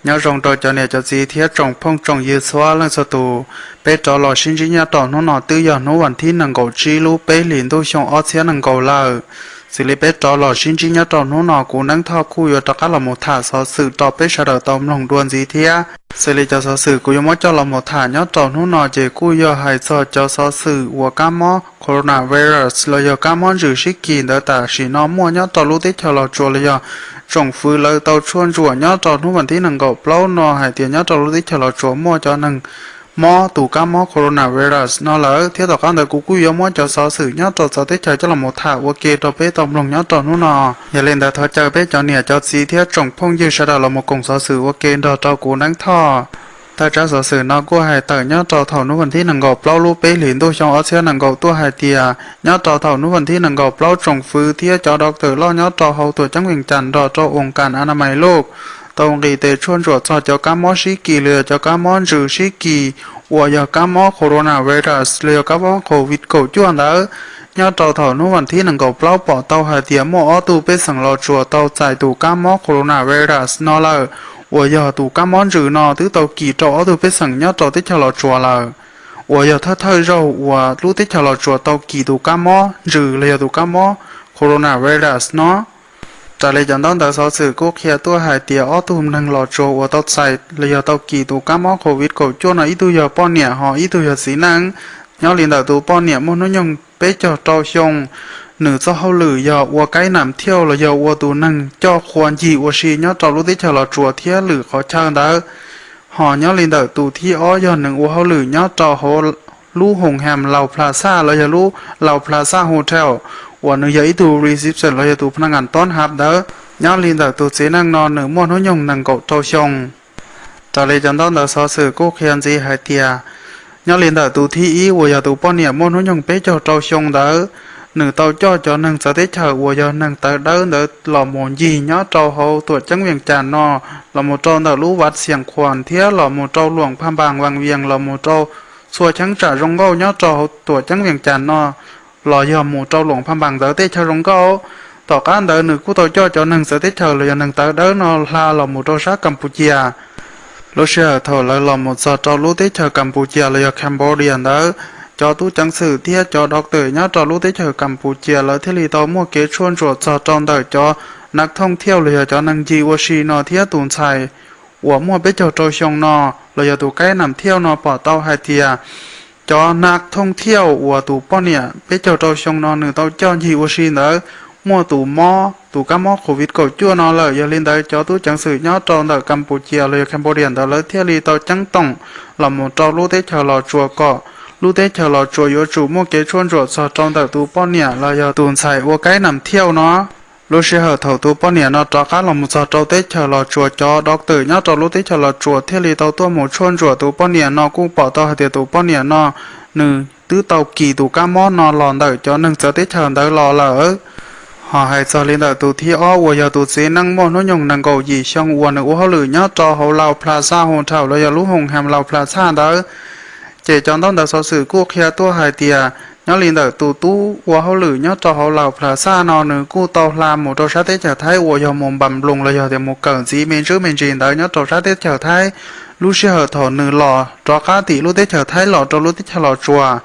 Nyob zoo rau cov niam cov txiv thiab tsoom phooj tsoom ywg txhua leej txhua tus, peb rov los sib ntsib nyob rau hnub no twb yog hnub vas thib nees nkaum tsib lub peb hlis ntuj xyoo ob txhiab nees nkaum lawm. Xws li peb rov los sib ntsib nyob rau hnub no, kuv Neeb Thoj kuj yuav rov qab los mus tham xov xwm rau peb sawv daws tau mloog dua ntxiv thiab. Xws li cov xov xwm kuv yuav muab coj los mus tham nyob rau hnub no ces kuj yog hais txog cov xov xwm uas kab mob coronavirus los yog kab mob ntsws sib kis ntawd tam sim no muaj nyob rau lub teb chaws Los Tsuas los yog tsoom fwv lawv tau tshuaj ntsuam nyob rau hnub vas thib nees nkaum plaub no hais tias nyob rau lub teb chaws Los Tsuas muaj cov neeg mob tus kab mob coronavirus no lawm. Thiab tom qab ntawd kuv kuj yuav muab cov xov xwm nyob rau txawv teb chaws coj los mus tham ua ke rau peb tau mloog nyob rau hnub no. Yog li ntawd thov caw peb cov niam cov txiv thiab tsoom phooj ywg sawv daws los mus koom xov xwm ua ke nrog rau kuv Neeb Thoj. Thawj tsab xov xwm no kuj hais tawm nyob rau thaum hnub vas thib nees nkaum plaub lub peb hlis ntuj xyoo ob txhiab nees nkaum tuaj hais tias nyob rau thaum hnub vas thib nees nkaum plaub tsoom fwv thiab cov doctor loj nyob rau hauv tuam ceeb Vees Cas nrog rau oos kas Anamais Luj tau nqis tes tshuaj ntsuam txog cov kab mob sib kis los yog cov kab mob ntsws sib kis uas yog kab mob coronavirus los yog kab mob covid kaum cuaj ntawd. Nyob rau thaum hnub vas thib nees nkaum plaub pom tau hais tias muaj ob tug pej xeem Los Tsuas tau txais tus kab mob coronavirus no lawm, uas yog tus kab mob ntsws no twb tau kis rau ob tug pej xeem nyob rau teb chaws Los Tsuas lawm, uas yog thawj thawj zaug uas lub teb chaws Los Tsuas tau kis tus kab mob ntsws los yog tus kab mob coronavirus no. Raws li cov ntaub ntawv xov xwm kuj qhia tuaj hais tias ob tug neeg Los Tsuas uas tau txais los yog tau kis tus kab mob covid kaum cuaj no ib tug yog poj niam ho ib tug yog txiv neej. Nyob li ntawm tus poj niam muaj hnub nyoog peb caug rau xyoo, nws txoj hauj lwm yog ua kaib nam thiauj los yog ua tus neeg coj qhua ncig ua si nyob rau lub teb chaws Los Tsuas thiab lwm qhov chaw ntawd. Ho nyob li ntawm tus thib ob yog nws ua hauj lwm nyob rau hauv lub Hoo Ham Laus Plaza los yog lub Laus Plaza Hotel uas nws yog ib tug reception los yog tus pha na ngas tob hav ntawd. Nyob li ntawm tus txiv neej no nws muaj hnub nyoog nees nkaum rau xyoo. Raws li cov ntaub ntawv xov xwm kuj qhia ntxiv hais tias nyob li ntawm tus thib ib uas yog tus poj niam muaj hnub nyoog peb caug rau xyoo ntawd, nws tau coj cov neeg txawv teb chaws uas yog neeg tawv dawb ntawd los mus ncig nyob rau hauv tuam ceeb Vees Cas no, los mus rau ntawm lub Vaj Xiam Khuam thiab los mus rau Luam Phaj Npas Vas Vias los mus rau txhua cheeb tsam zoo nkauj nyob rau hauv tuam ceeb Vees Cas no los yog mus rau Luam Phaj Npas ntawd tej chaw zoo nkauj. Tom qab ntawd nws kuj tau coj cov neeg txawv teb chaws los yog neeg tawv dawb no hla los mus rau sab Kas Pus Cias. Lub sij hawm thaum lawv los mus txog rau lub teb chaws Kas Pus Cias los yog Cambodia ntawd, cov tub ceev xwm thiab cov doctor nyob rau lub teb chaws Kas Pus Cias lawv thiaj li tau muaj kev tshuaj ntsuam txog rau ntawm cov nas thooj thiauj los yog cov neeg ncig ua si no thiab tus ntxhais uas muaj peb caug rau xyoo no los yog tus kaib nam thiauj no pom tau hais tias cov nas thooj thiauj uas tus poj niam peb caug rau xyoo no nws tau coj ncig ua si ntawd muaj tus mob tus kab mob covid kaum cuaj no lawm. Yog li ntawd cov tub ceev xwm nyob rau ntawm Kas Pus Cias los yog Cambodia ntawd lawv thiaj li tau ceeb toom los mus rau lub teb chaws Los Tsuas kom lub teb chaws Los Tsuas yuav tsum muaj kev tshuaj ntsuam txog rau ntawm tus poj niam los yog tus ntxhais ua kaib nam thiauj no. Lub sij hawm thaum tus poj niam no rov qab los mus txog rau teb chaws Los Tsuas, cov doctor nyob rau lub teb chaws Los Tsuas thiaj li tau tuaj mus tshuaj ntsuam tus poj niam no kuj pom tau hais tias tus poj niam no nws twb tau kis tus kab mob no los ntawm cov neeg txawv teb chaws ntawd los lawm. Ho hais txog li ntawm tus thib ob uas yog tus txiv neej muaj hnub nyoog nees nkaum yim xyoo uas nws ua hauj lwm nyob rau hauv Laus Plaza Hotel los yog lub Hoo Ham Laus Plaza ntawd, ces cov ntaub ntawv xov xwm kuj qhia tuaj hais tias nyob li ntawm tus tub ua hauj lwm nyob rau hauv Laus Plaza no nws kuj tau hla mus rau sab teb chaws Thaib uas yog mus npam nploos los yog tias mus kawm ntxiv me ntsis me ntsis ntawd nyob rau sab teb chaws Thaib. Lub sij hawm thaum nws los rov qab tim lub teb chaws Thaib los rau lub teb chaws Los Tsuas,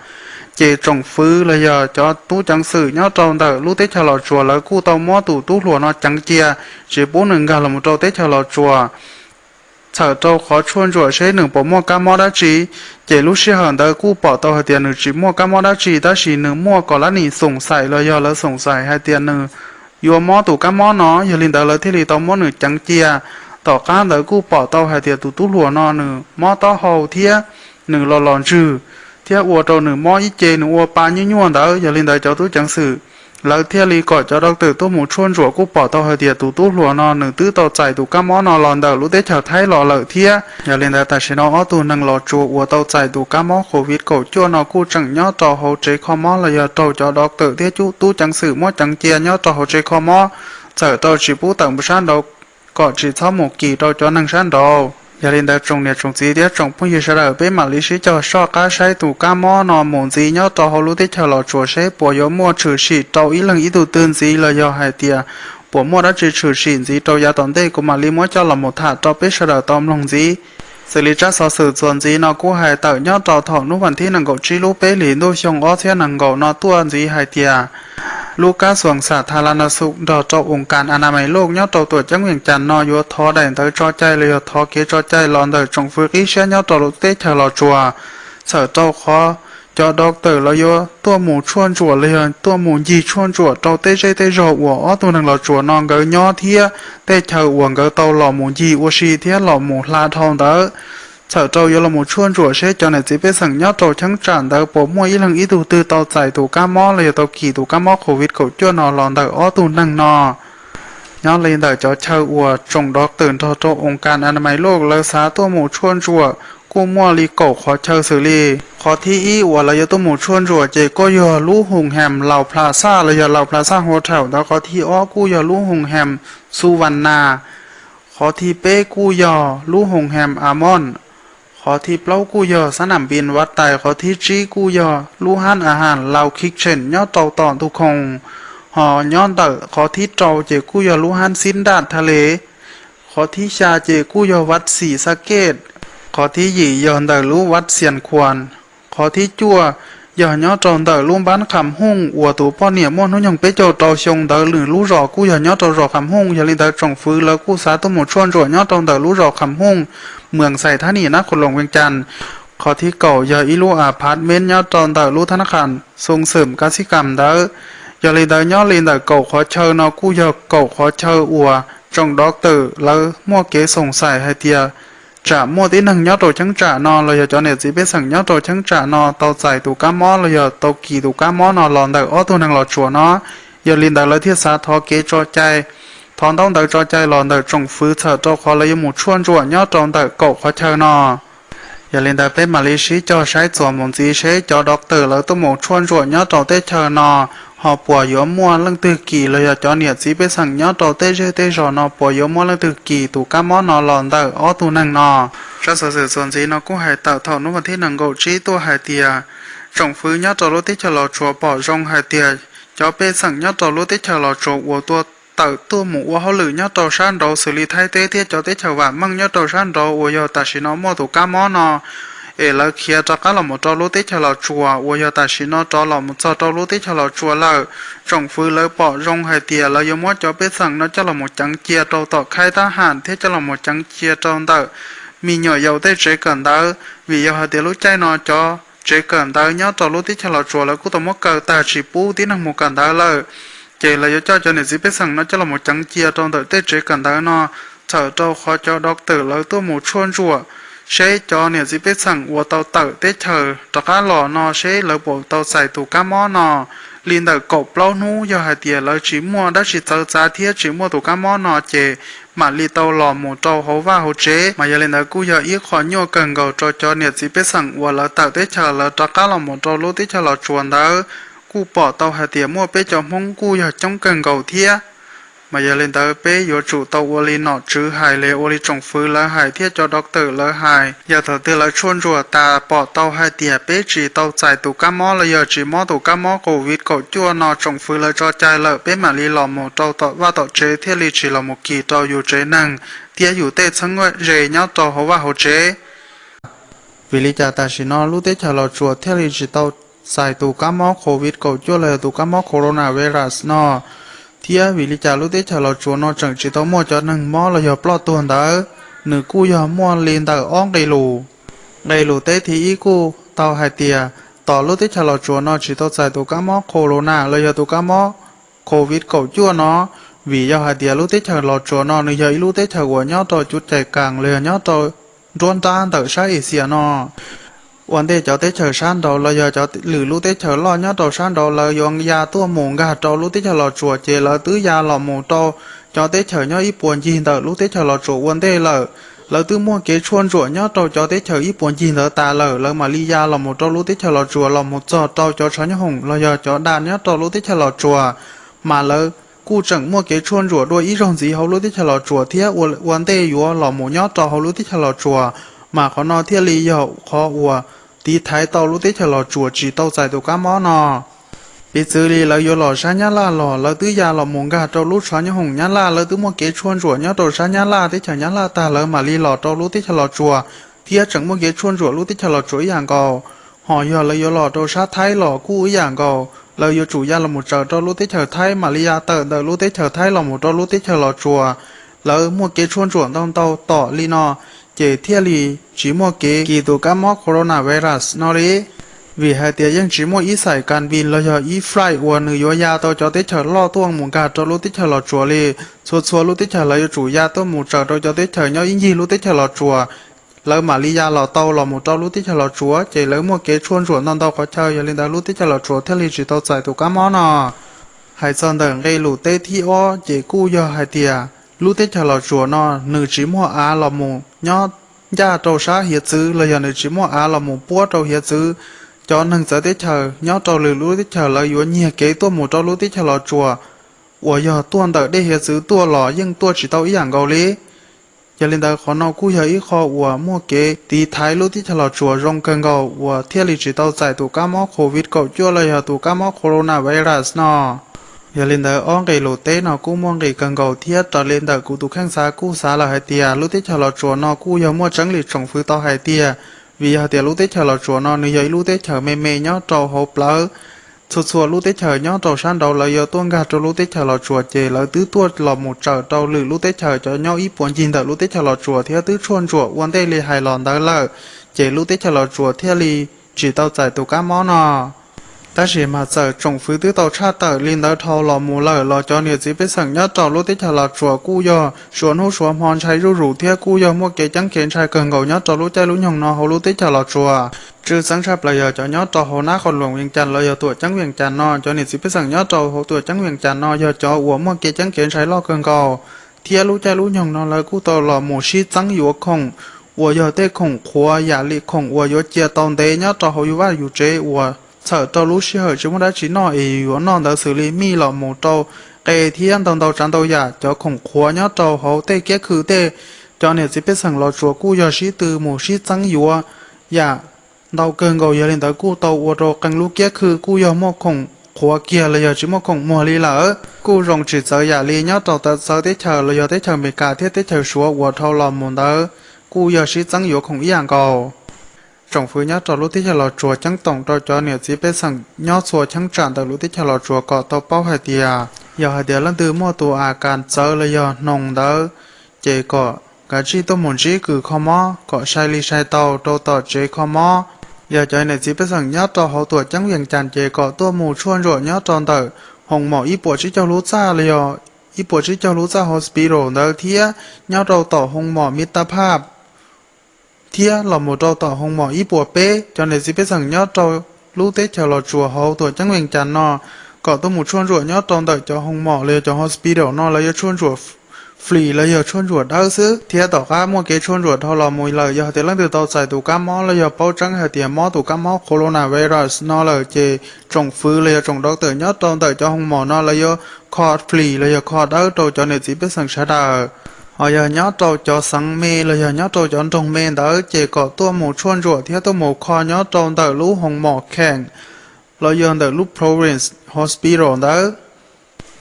ces tsoom fwv los yog cov tub ceev xwm nyob rau ntawm lub teb chaws Los Tsuas lawv kuj tau muab tus tub hluas no ceev cia, tsis pub nws nkag los mus rau teb chaws Los Tsuas, txhawm rau qhov tshuaj ntsuam seb nws puas muaj kab mob dab tsi. Ces lub sij hawm ntawd kuj pom tau hais tias nws tsis muaj kab mob dab tsi, tab sis nws muaj kom lab nim xoom xaim los yog lawv xoom xaim hais tias nws yuav mob tus kab mob no, yog li ntawd lawv thiaj li tau muab nws ceev cia. Tom qab ntawd kuj pom tau hais tias tus tub hluas no nws mob taub hau thiab nws los los ntsws, thiab ua rau nws mob ib ce nws ua pa nyuaj nyuaj ntawd. Yog li ntawd cov tub ceev xwm lawv thiaj li kom cov doctor tuaj mus tshuaj ntsuam kuj pom tau hais tias tus tub hluas no nws twb tau txais tus kab mob no los ntawm lub teb chaws Thaib los lawm thiab. Yog li ntawd tam sim no ob tug neeg Los Tsuas uas tau txais tus kab mob covid kaum cuaj no kuj tseem nyob rau hauv tsev kho mob los yog raug cov doctor thiab tub ceev xwm muab ceev cia nyob rau hauv tsev kho mob, txhawm rau tsis pub tawm mus sab nraud kom tsis txhob mus kis rau cov neeg sab nraud. Yog li ntawd tsoom niam tsoom txiv thiab tsoom phooj ywg sawv daws, peb mam li sib cog soj qab saib tus kab mob no mus ntxiv nyob rau hauv lub teb chaws Los Tsuas seb puas yuav muaj tshwm sim rau ib leeg ib tug twg ntxiv los yog hais tias puas muaj dab tsi tshwm sim ntxiv rau yav tom ntej kuv mam li muab coj los mus tham rau peb sawv daws tau mloog ntxiv. Xws li tsab xov xwm txuas ntxiv no kuj hais tawm nyob rau thaum hnub vas thib nees nkaum tsib lub peb hlis ntuj xyoo ob txhiab nees nkaum no tuaj ntxiv hais tias lub kab xuas xam tha la na xum nrog rau oos kas a na mais loj nyob rau tuam ceeb Vees Cas no yuav thov daim ntawv tso cai los yog thov kev tso cai los ntawm tsoom fwv qib siab nyob rau lub teb chaws Los Tsuas, txhawm rau qhov cov doctor lawv yuav tuaj mus tshuaj ntsuam los yog tuaj mus ncig tshuaj ntsuam rau tej zej tej zog uas ob tug neeg Los Tsuas no nkawd nyob thiab tej chaw uas nkawd tau los mus ncig ua si thiab los mus hla dhau ntawd. Txhawm rau yuav los mus tshuaj ntsuam seb cov niam txiv pej xeem nyob rau cheeb tsam ntawd puas muaj ib leeg ib tug twg tau txais tus kab mob los yog tau kis tus kab mob covid kaum cuaj no los ntawm ob tug neeg no. Nyob li ntawm cov chaw uas tsoom doctor nrog rau oos kas a na mais loj lawv xav tuaj mus tshuaj ntsuam kuj muaj li kaum qhov chaw xws li: qhov thib ib uas lawv yuav tuaj mus tshuaj ntsuam ces kuj yog lub Hoo Hem Laus Plaza los yog Laus Plaza Hotel ntawd. Qhov thib ob kuj yog lub Hoo Hem Xu Vas Nas. Qhov thib peb kuj yog lub Hoo Hem A Mon. Qhov thib plaub kuj yog xab nam npis Vaj Tais. Qhov thib tsib kuj yog lub hab a has Laus Kitchen nyob rau tom ntug khoos. Ho nyob ntawm qhov thib rau ces kuj yog lub hab Xib Nraj Thaj Les. Qhov thib xya ces kuj yog Vaj Xim Xa Kej. Qhov thib yim yog ntawm lub Vaj Xias Khuas. Qhov thib cuaj yog nyob rau ntawm lub npab Kham Hooj uas tus poj niam muaj hnub nyoog peb caug rau xyoo ntawd nws lub zos kuj yog nyob rau zos Kham Hooj. Yog li ntawd tsoom fwv lawv kuj xav tuaj mus tshuaj ntsuam nyob rau ntawm lub zos Kham Hooj, Mường Xài Tháp Nỉ, Nab Khoos Loos Vees Cas. Qhov thib kaum yog ib lub apartment nyob rau ntawm lub thab nab kham Xoo Xwm Kab Xib Kam ntawd. Yog li ntawd nyob li ntawm kaum qhov chaw no kuj yog kaum qhov chaw uas tsoom doctor lawv muaj kev xoom xaim hais tias tsam muaj tib neeg nyob rau cheeb tsam no los yog cov niam txiv pej xeem nyob rau cheeb tsam no tau txais tus kab mob los yog tau kis tus kab mob no los ntawm ob tug neeg Los Tsuas no. Yog li ntawd lawv thiaj xav thov kev tso cai, thov ntaub ntawv tso cai los ntawm tsoom fwv txhawm rau qhov lawv yuav mus tshuaj ntsuam nyob rau ntawm kaum qhov chaw no. Yog li ntawd peb mam li sib cog saib txuas mus ntxiv seb cov doctor lawv tuaj mus tshuaj ntsuam nyob rau teb chaws no ho puas yuav muaj leej twg kis los yog cov niam txiv pej xeem nyob rau tej zej tej zos no puas yuav muaj leej twg kis tus kab mob no los ntawm ob tug neeg no. Tsab xov xwm txuas ntxiv no kuj hais tawm thaum hnub vas thib nees nkaum tsib tuaj hais tias tsoom fwv nyob rau lub teb chaws Los Tsuas pom zoo hais tias cov pej xeem nyob rau lub teb chaws Los Tsuas uas tuaj tawm tuaj mus ua hauj lwm nyob rau sab nraud xws li Thaib teb thiab cov teb chaws vam meej nyob rau sab nraud uas yog tam sim no muaj tus kab mob no es lawv khiav rov qab los mus rau lub teb chaws Los Tsuas uas yog tam sim no rov los mus txog rau lub teb chaws Los Tsuas lawm. Tsoom fwv lawv pom zoo hais tias lawv yuav muab cov pej xeem no coj los mus ceev cia rau tom khaib tab ham thiab coj los mus ceev cia rau ntawm me nyuam yaus tej tsev kawm ntawv, vim yog hais tias lub caij no cov tsev kawm ntawv nyob rau lub teb chaws Los Tsuas lawv kuj tau muab kaw tag tsis pub tib neeg mus kawm ntawv lawm. Ces lawv yuav coj cov niam txiv pej xeem no coj los mus ceev cia rau ntawm tej tsev kawm ntawv no, txhawm rau qhov cov doctor lawv tuaj mus tshuaj ntsuam seb cov niam txiv pej xeem uas tau tawm teb chaws rov qab los no seb lawv puas tau txais tus kab mob no. Li ntawm kaum plaub hnub yog hais tias lawv tsis muaj dab tsi txawv txav thiab tsis muaj tus kab mob no ces mam li tau los mus rau hauv vaj hauv tsev. Mas yog li ntawd kuj yog ib qho nyuaj kawg nkaus rau cov niam txiv pej xeem uas lawv tawm teb chaws lawv rov qab los mus rau lub teb chaws Los Tsuas ntawd. Kuj pom tau hais tias muaj peb cov Hmoob kuj yog coob kawg nkaus thiab. Mas yog li ntawd peb yuav tsum tau ua li nom tswv hais los ua li tsoom fwv lawv hais thiab cov doctor lawv hais. Yog thaum twg lawv tshuaj ntsuam tas pom tau hais tias peb tsis tau txais tus kab mob los yog tsis mob tus kab mob covid kaum cuaj no tsoom fwv lawv tso cai lawm, peb mam li los mus rau tom vaj tom tsev thiaj li tsis los mus kis rau yus tsev neeg thiab yus tej txheeb ze nyob rau hauv vaj hauv tsev. Vim li cas tam sim no lub teb chaws Los Tsuas thiaj li tsis tau txais tus kab mob covid kaum cuaj los yog tus kab mob corona virus no? Thiab vim li cas lub teb chaws Los Tsuas no tseem tsis tau muaj cov neeg mob los yog ploj tuag ntawd? Nws kuj yog muaj li ntawm ob nqe lus. Nqe lus teb thib ib kuj tau hais tias tos lub teb chaws Los Tsuas no tsis tau txais tus kab mob corona los yog tus kab mob covid kaum cuaj no, vim yog hais tias lub teb chaws Los Tsuas no nws yog ib lub teb chaws uas nyob rau cuv cais kas los yog nyob rau nruab nrab ntawm sab Asia no. Ua ntej cov teb chaws sab nraud los yog cov lwm lub teb chaws loj nyob rau sab nraud lawv yuav ya tuaj mus nkag rau lub teb chaws Los Tsuas ces lawv twb ya los mus rau cov teb chaws nyob ib puas ncig ntawm lub teb chaws Los Tsuas ua ntej lawm. Lawv twb muaj kev tshuaj ntsuam nyob rau cov teb chaws ib puas ncig ntawd tas lawm, lawv mam li ya los mus rau lub teb chaws Los Tsuas los mus txog rau cov tshav nyooj hoom los yog cov dam nyob rau lub teb chaws Los Tsuas, mas lawv kuj tseem muaj kev tshuaj ntsuam dua ib zaug ntxiv hauv lub teb chaws Los Tsuas thiab ua ntej yuav los mus nyob rau hauv lub teb chaws Los Tsuas, mas qhov no thiaj li yog qhov uas tiv thaiv tau lub teb chaws Los Tsuas tsis tau txais tus kab mob no. Piv txwv li lawv yuav los sab Nyab Laj los lawv twb ya los mus nkag rau lub tshav nyob hoom Nyab Laj, lawv twb muaj kev tshuaj ntsuam nyob rau sab Nyab Laj, teb chaws Nyab Laj tag lawv mam li los rau lub teb chaws Los Tsuas, thiab tseem muaj kev tshuaj ntsuam lub teb chaws Los Tsuas ib yam nkaus. Hos yog lawv yuav los rau sab Thaib los kuj ib yam nkaus, lawv yuav tsum ya los mus tsaws rau lub teb chaws Thaib mam li ya tawm ntawm lub teb chaws Thaib los mus rau lub teb chaws Los Tsuas. Lawv muaj kev tshuaj ntsuam ntau ntau tom li no, ces thiaj li tsis muaj kev kis tus kab mob coronavirus no li. Vim hais tias yeej tsis muaj ib xais kas npis los yog ib flight uas nws yuav ya tau cov teb chaws loj tuaj mus nkag rau lub teb chaws Los Tsuas li. Txhua txhua lub teb chaws lawv yuav tsum ya tuaj mus tsaws rau cov teb chaws nyob ib ncig lub teb chaws Los Tsuas, lawv mam li ya los tau los mus rau lub teb chaws Los Tsuas, ces lawv muaj kev tshuaj ntsuam ntau ntau qhov chaw, yog li ntawd lub teb chaws Los Tsuas thiaj li tsis tau txais tus kab mob no. Hais txog ntawm nqe lus teb thib ob ces kuj yog hais tias lub teb chaws Los Tsuas no nws tsis muaj av los mus nyob ncaj rau sab hiav txwv los yog nws tsis muaj av los mus puab rau hiav txwv. Cov neeg txawv teb chaws nyob rau lwm lub teb chaws lawv yuav nyiag kev tuaj mus rau lub teb chaws Los Tsuas uas yog tuaj ntawm dej hiav txwv tuaj los yeej tuaj tsis tau ib yam nkaus li. Yog li ntawd qhov no kuj yog ib qho uas muaj kev tiv thaiv lub teb chaws Los Tsuas zoo kawg nkaus uas thiaj li tsis tau txais tus kab mob covid kaum cuaj los yog tus kab mob coronavirus no. Yog li ntawd ob nqe lus teb no kuj muaj nqis kawg nkaus thiab raws li ntawm kuv tus kheej xav kuj xav lawm hais tias lub teb chaws Los Tsuas no kuj yog muaj tseeb li tsoom fwv tau hais tiag, vim yog tias lub teb chaws Los Tsuas no nws yog ib lub teb chaws me me nyob rau hauv plawv. Txhua txhua lub teb chaws nyob rau sab nraud lawv yuav tuaj nkag rau lub teb chaws Los Tsuas ces lawv twb tuaj los mus tsaws rau lwm lub teb chaws cov nyob ib puas ncig ntawm lub teb chaws Los Tsuas thiab twb tshuaj ntsuam ua ntej li hais los ntawd lawm, ces lub teb chaws Los Tsuas thiaj li tsis tau txais tus kab mob no. Tab sis mas txawm tsoom fwv twb tau tshaj tawm li ntawd dhau los mus lawm los cov niam txiv pej xeem nyob rau lub teb chaws Los Tsuas kuj yog suav hnub suav hmo ntshai zuj zus thiab kuj yog muaj kev ceeb kev ntshai kawg nkaus nyob rau lub caij lub nyoog no hauv lub teb chaws Los Tsuas. Tshwj xeeb tshaj plaws yog cov nyob rau hauv nab qhos luam Vias Cas los yog tuam ceeb Vias Cas no, cov niam txiv pej xeem nyob rau hauv tuam ceeb Vias Cas no yog cov uas muaj kev ceeb kev ntshai loj kawg nkaus, thiab lub caij lub nyoog no lawv kuj tau los mus sib txeeb yuav khoom uas yog tej khoom qhuav yam li khoom uas yuav cia tau ntev nyob rau hauv yus vaj yus tsev uas txhawm rau lub sij hawm tsis muaj dab tsi noj es yuav noj ntawd xws li mij los mus rau qe thiab ntau ntau tsav ntau yam. Cov khoom qhuav nyob rau hauv tej kiab khw tej, cov niam txiv pej xeem Los Tsuas kuj yog sib tw mus sib txeeb yuav yam ntau kawg nkaus, yog li ntawd kuj tau ua rau qee lub kiab khw kuj yog muaj khoom qhuav kiag los yog tsis muaj khoom muag li lawm. Kuj zoo tsis txawv yam li nyob rau txawv teb chaws los yog teb chaws Amelikas thiab teb chaws Suav uas dhau los mus ntawd kuj yog sib txeeb yuav khoom ib yam nkaus. Tsoom fwv nyob rau lub teb chaws Los Tsuas ceeb toom rau cov niam txiv pej xeem nyob txhua cheeb tsam ntawm lub teb chaws Los Tsuas kom tau paub hais tias yog hais tias leej twg muaj tus a kas txawv los yog hnoos ntawd, ces kom kav tsij tuaj mus ntsib kws kho mob kom sai li sai tau rau tom tsev kho mob. Yog cov niam txiv pej xeem nyob rau hauv tuam ceeb Vias Cas ces kom tuaj mus tshuaj ntsuam nyob rau ntawm hoo mom ib puas tsib caug lub txaj los yog ib puas tsib caug lub txaj hospital ntawd thiab nyob rau tom hoo mom Miv Tab Phaj thiab los mus rau tom hoo mom ib puas peb. Cov niam txiv pej xeem nyob rau lub teb chaws Los Tsuas hauv tuam ceeb Vias Cas no kom tuaj mus tshuaj ntsuam nyob rau ntawm cov hoo mom los yog cov hospital no, lawv yuav tshuaj ntsuam free los yog tshuaj ntsuam dawb xwb, thiab tom qab muaj kev tshuaj ntsuam dhau los mus lawm yog tias leej twg tau txais tus kab mob los yog paub tseeb hais tias mob tus kab mob coronavirus no lawm ces tsoom fwv los yog tsoom doctor nyob rau ntawm cov hoo mom no lawv yuav kho free los yog kho dawb rau cov niam txiv pej xeem sawv daws. Hos yog nyob rau cov xeev me los yog nyob rau cov nroog me ntawd ces kom tuaj mus tshuaj ntsuam thiab tuaj mus kho nyob rau ntawm lub hoo mom kheem los yog ntawm lub province hospital ntawd.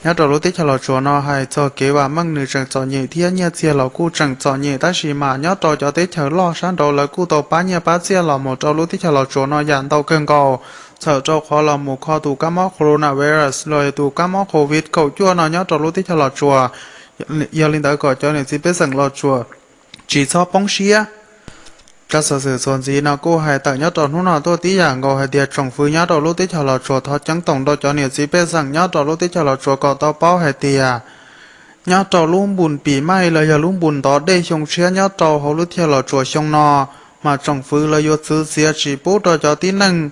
Nyob rau lub teb chaws Los Tsuas no hais txog kev vam meej nws tseem txom nyem thiab nyiaj txiag los kuj tseem txom nyem, tab sis mas nyob rau cov teb chaws loj sab nraud lawv kuj tau pab nyiaj pab txiaj los mus rau lub teb chaws Los Tsuas no yam ntau kawg nkaus, txhawm rau qhov los mus kho tus kab mob coronavirus los yog tus kab mob covid kaum cuaj no nyob rau lub teb chaws Los Tsuas. Yog li ntawd kom cov niam txiv pej xeem Los Tsuas tsis txhob poob siab. Rau xov xwm txuas ntxiv no kuj hais tawm nyob rau hnub no tuaj tib yam nkaus hais tias tsoom fwv nyob rau lub teb chaws Los Tsuas thov ceeb toom rau cov niam txiv pej xeem nyob rau lub teb chaws Los Tsuas kom tau paub hais tias nyob rau lub npun pim maij los yog lub npun ntov dej xyoo tshiab nyob rau hauv lub teb chaws Los Tsuas xyoo no, mas tsoom fwv lawv yuav txwv txiav tsis pub rau cov tib neeg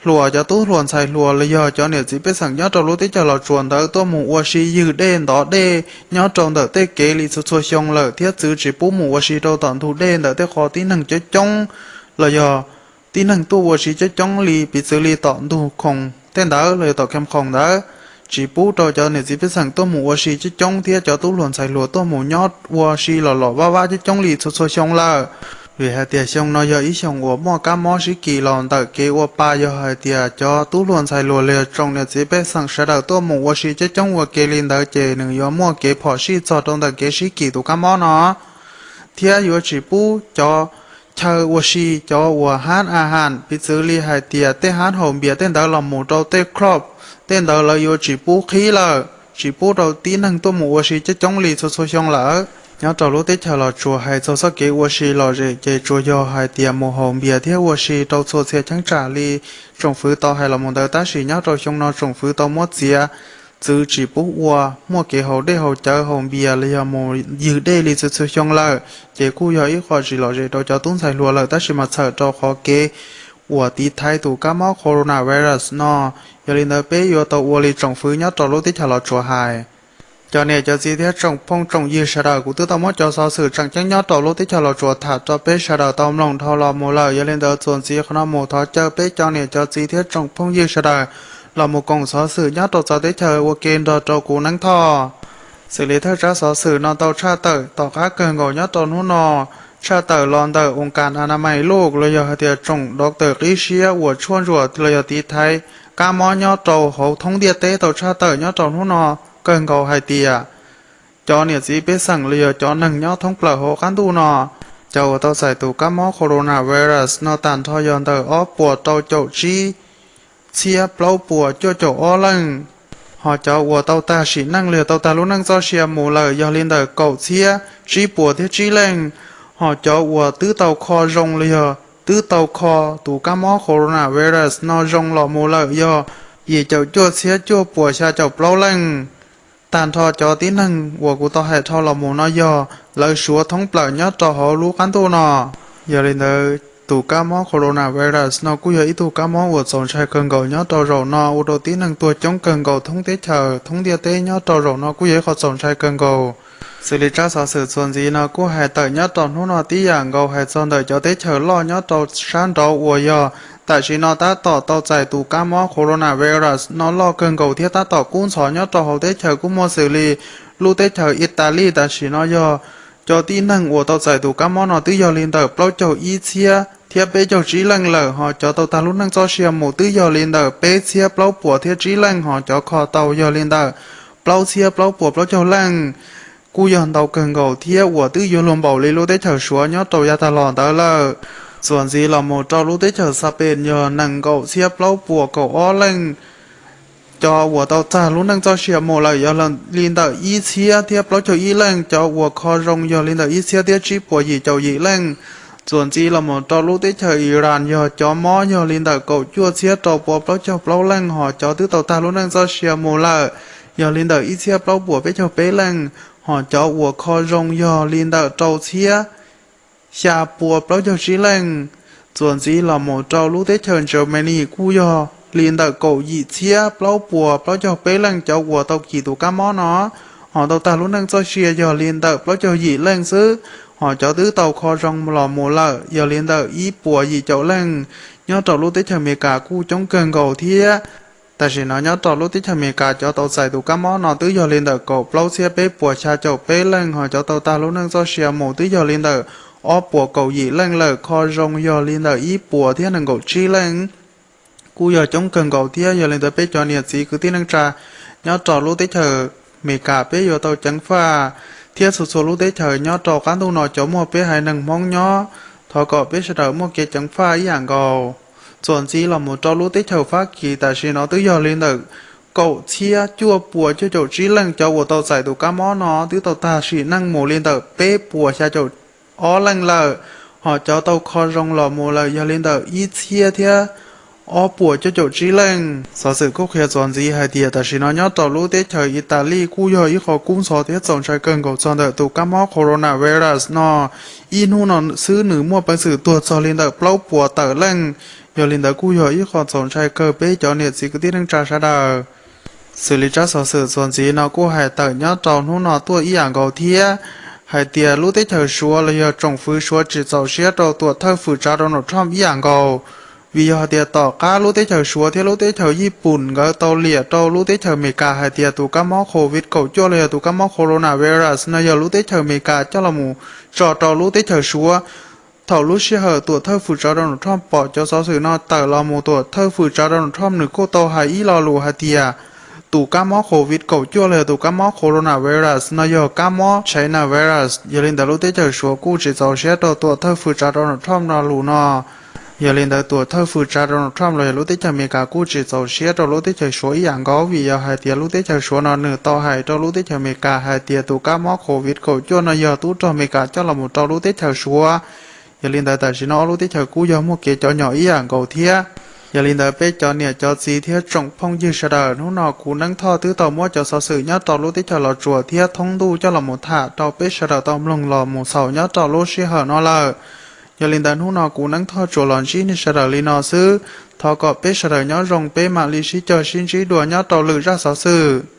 hluas, cov tub hluas ntxhais hluas los yog cov niam txiv pej xeem nyob rau lub teb chaws Los Tsuas ntawd tuaj mus ua si ywg dej ntov dej nyob rau ntawm tej kev li txhua txhua xyoo lawm, thiab txwv tsis pub mus ua si rau tom ntug dej ntawm tej qhov tib neeg coob coob los yog tib neeg tuaj ua si coob coob li piv txwv li tom ntug khoom tej ntawd los yog tom kheem khoom ntawd. Tsis pub rau cov niam txiv pej xeem tuaj mus ua si coob coob thiab cov tub hluas ntxhais hluas tuaj mus nyob ua si los los vaj vaj coob coob li txhua txhua xyoo lawm. Vim hais tias xyoo no yog ib xyoos uas muaj kab mob sib kis los ntawm kev ua pa, yog hais tias cov tub hluas ntxhais hluas los yog tsoom niam txiv pej xeem sawv daws tuaj mus ua si coob coob ua ke li ntawd ces nws yuav muaj kev phom sij txog rau ntawm kev sib kis tus kab mob no, thiab yuav tsis pub cov chaw ua si, cov uas hab a has, piv txwv li hais tias tej hab haus npias tej ntawd los mus rau tej club, tej ntawd lawv yuav tsis pub qhib lawm, tsis pub rau tib neeg tuaj mus ua si coob coob li txhua txhua xyoo lawm. Nyob rau lub teb chaws Los Tsuas hais txog txoj kev ua si lom zem ces tsuas yog hais tias mus haus npias thiab ua si rau txhua txhia cheeb tsam li tsoom fwv tau hais los mus ntawd, tab sis nyob rau xyoo no tsoom fwv tau muab txiav txwv tsis pub ua, muaj kev haus dej haus cawv haus npias los yog mus ywg dej li txhua txhua xyoo lawm, ces kuj yog ib qho tsis lom zem rau cov tub ntxhais hluas lawm, tab sis mas txhawm rau qhov kev uas tiv thaiv tus kab mob coronavirus no. Yog li ntawd peb yuav tau ua li tsoom fwv nyob rau lub teb chaws Los Tsuas hais. Cov niam cov txiv thiab tsoom phooj tsoom ywg sawv daws, kuv twb tau muab cov xov xwm tseem ceeb nyob rau lub teb chaws Los Tsuas tham rau peb sawv daws tau mloog dhau los mus lawm. Yog li ntawd txuas ntxiv qhov no mus thov caw peb cov niam cov txiv thiab tsoom phooj ywg sawv daws los mus koom xov xwm nyob rau txawv teb chaws ua ke nrog rau kuv Neeb Thoj. Xws li thawj tsab xov xwm no tau tshaj tawm tom qab kawg nkaus nyob rau hnub no, tshaj tawm los ntawm oos kas anamais luj los yog hais tias tsoom doctor qib siab uas tshuaj ntsuam los yog tiv thaiv kab mob nyob rau hauv thoob ntiaj teb tau tshaj tawm nyob rau hnub no kawg nkaus hais tias cov niam txiv pej xeem los yog cov neeg nyob thoob plaws hauv qab ntuj no, cov uas tau txais tus kab mob coronavirus no tag nrho yog ntawm ob puas rau caum tsib txhiab plaub puas cuaj caum ob leej, ho cov uas tau tag sim neej los yog tau tag lub neej txoj sia mus lawm yog li ntawm kaum txhiab tsib puas thiab tsib leej, ho cov uas twb tau kho zoo los yog twb tau kho tus kab mob coronavirus no zoo los mus lawm yog yim caum cuaj txhiab cuaj puas xya caum plaub leej. Tag nrho cov tib neeg uas kuv tau hais dhau los mus no yog lawv suav thoob plaws nyob rau hauv lub qab ntuj no. Yog li ntawd tus kab mob coronavirus no kuj yog ib tug kab mob uas txaus ntshai kawg nkaus nyob rau zaum no, ua rau tib neeg tuag coob kawg nkaus thoob teb chaws thoob ntiaj teb nyob rau zaum no kuj yog ib qho txaus ntshai kawg nkaus. Xws li tsab xov xwm txuas ntxiv no kuj hais tawm nyob rau hnub no tib yam nkaus hais txog ntawm cov teb chaws loj nyob rau sab nraud uas yog tam sim no tab tom tau txais tus kab mob coronavirus no loj kawg nkaus thiab tab tom kub ntxhov nyob rau hauv teb chaws kuj muaj xws li lub teb chaws Italy tam sim no yog cov tib neeg uas tau txais tus kab mob no twb yog li ntawm plaub caug ib txhiab thiab peb caug tsib leej lawm, ho cov tau tag lub neej txoj sia mus twb yog li ntawm peb txhiab plaub puas thiab tsib leej, ho cov kho tau yog li ntawm plaub txhiab plaub puas plaub caug leej. Kuj yog ntau kawg nkaus thiab uas twb yuav luag npaum li lub teb chaws Suav nyob rau yav tag los ntawd lawm. Txuas ntxiv los mus rau lub teb chaws Xapees yog nees nkaum txhiab plaub puas kaum ob leej. Cov uas tau tag lub neej txoj sia mus lawm yog li ntawm ib txhiab thiab plaub caug ib leej, cov uas kho zoo yog li ntawm ib txhiab thiab tsib puas yim caum yim leej. Txuas ntxiv los mus rau lub teb chaws Iran yog cov mob yog li ntawm kaum cuaj txhiab rau puas plaub caug plaub leej, ho cov twb tau tag lub neej txoj sia mus lawm yog li ntawm ib txhiab plaub puas peb caug peb leej, ho cov uas kho zoo yog li ntawm rau txhiab xya puas plaub caug tsib leej. Txuas ntxiv los mus rau lub teb chaws Germany kuj yog li ntawm kaum yim txhiab plaub puas plaub caug peb leej cov uas tau kis tus kab mob no, ho tau tag lub neej txoj sia yog li ntawm plaub caug yim leej xwb, ho cov twb tau kho zoo los mus lawm yog li ntawm ib puas yim caum leej. Nyob rau lub teb chaws Amelikas kuj coob kawg nkaus thiab. Tam sim no nyob rau lub teb chaws Amelikas cov tau txais tus kab mob no twb yog li ntawm kaum plaub txhiab peb puas xya caum peb leej, ho cov tau tag lub neej txoj sia mus twb yog li ntawm ob puas kaum yim leej lawm, kho zoo yog li ntawm ib puas thiab nees nkaum tsib leej. Kuj yog coob kawg nkaus thiab. Yog li ntawd peb cov niam txiv kwv tij neej tsa nyob rau lub teb chaws Amelikas peb yuav tau ceev faj, thiab txhua txhua lub teb chaws nyob rau qab ntuj no cov muaj peb haiv neeg Hmoob nyob, thov kom peb sawv daws muaj kev ceev faj ib yam nkaus. Txuas ntxiv los mus rau lub teb chaws Fab Kis tam sim no twb yog li ntawm kaum txhiab cuaj puas cuaj caum tsib leej cov uas tau txais tus kab mob no twb tau tag sim neej mus li ntawm peb puas xya caum ob leej lawm, ho cov tau kho zoo los mus lawm yog li ntawm ib txhiab thiab ob puas cuaj caum tsib leej. Xov xwm kuj qhia txuas ntxiv hais tias tam sim no nyob rau lub teb chaws Italy kuj yog ib qho kub ntxhov thiab txaus ntshai kawg nkaus txog ntawm tus kab mob coronavirus no. Ib hnub no xwb nws muaj peev xwm tuag txog li ntawm plaub puas tawm leej. Yog li ntawd kuj yog ib qho txaus ntshai kawg peb cov niam txiv kwv tij neej tsa sawv daws. Xws li tsab xov xwm txuas ntxiv no kuj hais tawm nyob rau hnub no tuaj ib yam nkaus thiab, hais tias lub teb chaws Suav los yog tsoom fwv Suav tsis txaus siab rau tuam thawj fwm tsav Donald Trump ib yam nkaus. Vim yog hais tias tom qab lub teb chaws Suav thiab lub teb chaws Yij Pum nkawd tau liam rau lub teb chaws Amelikas hais tias tus kab mob covid kaum cuaj los yog tus kab mob coronavirus no yog lub teb chaws Amelikas coj los mus tso rau lub teb chaws Suav Thaum lub sij hawm tuam thawj fwm tsav Donald Trump pom cov xov xwm no tawm los mus, tuam thawj fwm tsav Donald Trump nws kuj tau hais ib lo lus hais tias tus kab mob COVID kaum cuaj los yog tus kab mob coronavirus no yog kab mob China virus. Yog li ntawd lub teb chaws Suav kuj tsis txaus siab rau tuam thawj fwm tsav Donald Trump lo lus no. Yog li ntawd tuam thawj fwm tsav Donald Trump los yog lub teb chaws Amelikas kuj tsis txaus siab rau lub teb chaws Suav ib yam nkaus, vim yog hais tias lub teb chaws Suav no nws tau hais rau lub teb chaws Amelikas hais tias tus kab mob COVID kaum cuaj no yog tub rog Amelikas coj los mus rau lub teb chaws Suav. Yog li ntawd tam sim no ob lub teb chaws kuj yog muaj kev cov nyom ib yam nkaus thiab. Yog li ntawd peb cov niam cov txiv thiab tsoom phooj ywg sawv daws, hnub no kuv Neeb Thoj twb tau muab cov xov xwm nyob rau lub teb chaws Los Tsuas thiab thoob ntuj coj los mus tham rau peb sawv daws tau mloog los mus xaus nyob rau lub sij hawm no lawm. Yog li ntawd hnub no kuv Neeb Thoj tsuas los ntsib nej sawv daws li no xwb. Thov kom peb sawv daws nyob zoo, peb mam li sib cog sib ntsib dua nyob rau lwm zaj xov xwm.